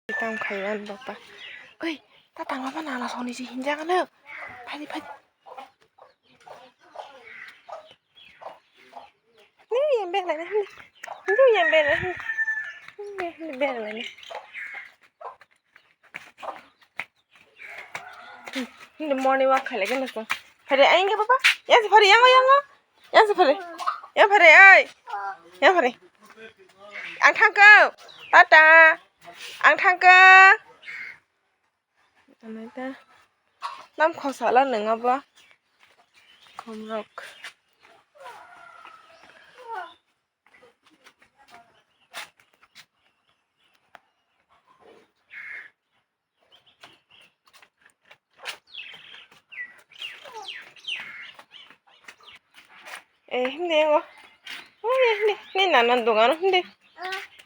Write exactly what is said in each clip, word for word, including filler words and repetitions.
Tam khaiban bapa. Oi, ta tangma ba nala soni si hinjak ano. Phai di, phai di. Ni yang bela ni. Ni yang bela ni. Ni bela ni. Hindi morning walk khailai gana ko. Phare, ayang ke papa. Yang se phare, yang, yang. Yang se phare. Yang phare, ai. Yang phare. Ang thangkau. Tata. Ang thangkau. Anai ta. Nam khosala nang abo. Khomrok. Eh, hindi, oh. Oh, hindi, hindi, nanan dogano, hindi.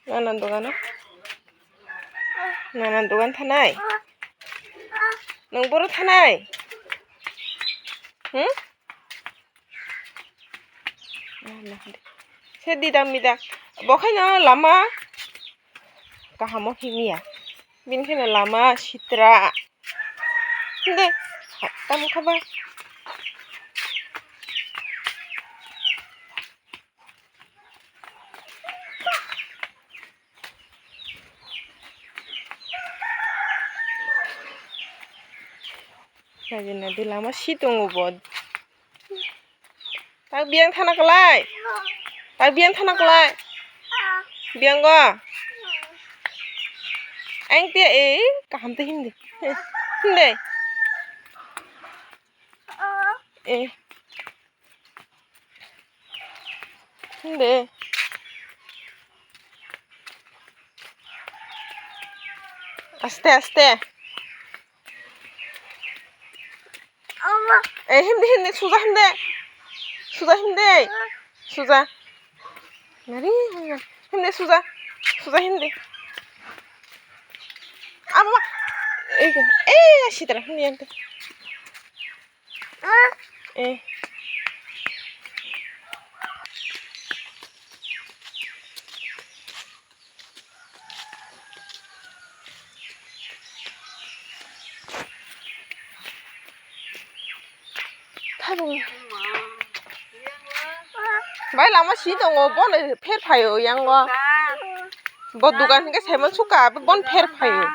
Nanan dogano. Nanan dogan thanai. Nang boro thanai. Hmm? Se didang midang. Bo khaino lama kahamo himya. Bini khaino lama sitra. Hinde. Tam khaba. Nadi nadi lama si tongo bo. Tak biyang thana kwlai. Tak biyang thana kwlai. Biyang go. Ang te e kaham te hindi. Hindi. Eh. Hindi. Aste, aste. Eh, hindi, hindi, suja hindi. Suja hindi. Suja. Nari, hindi, suja. Suja hindi. Ama. Eh, eh, sitra hindi, hindi. Eh. Thabung. Bai lama si tongo, bono pher phaio yango. Bo dukan hingke saimon suka, bono pher phaio.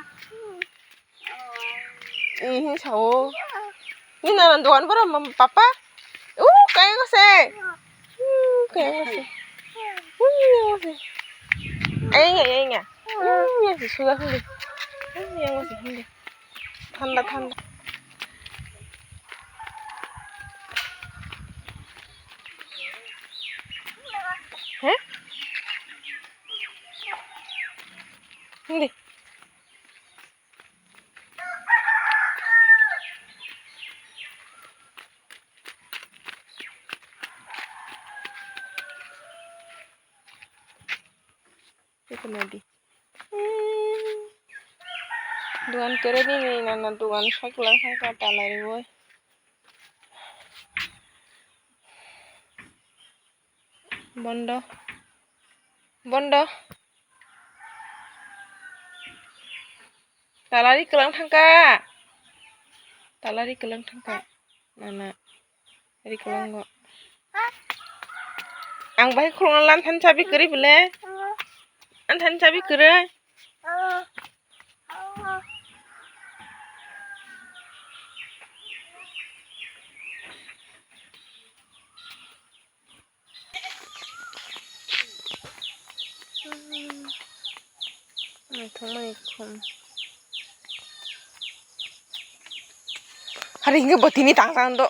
Ihi sao. Ni nanan dogan boro papa. Uh, kaya ko se. Uh, kaya ko se. Uh, kaya ko se. Ayang ya, ayang ya. Uh, ya se sudah hindi. Uh, yang ko se hindi. Thanda, thanda. Heh? Hindi. Ito na di. Dogan kere ni ni nana dogan saklang saka talai bo. Bondo. Bondo. Talari kelang thangka. Talari kelang thangka. Nana. Ri kelang go. Ang bai khulong lan than chabi kiri bele. An than chabi kiri. Naithokmani khum. Hari hingke bo tini tang tang do.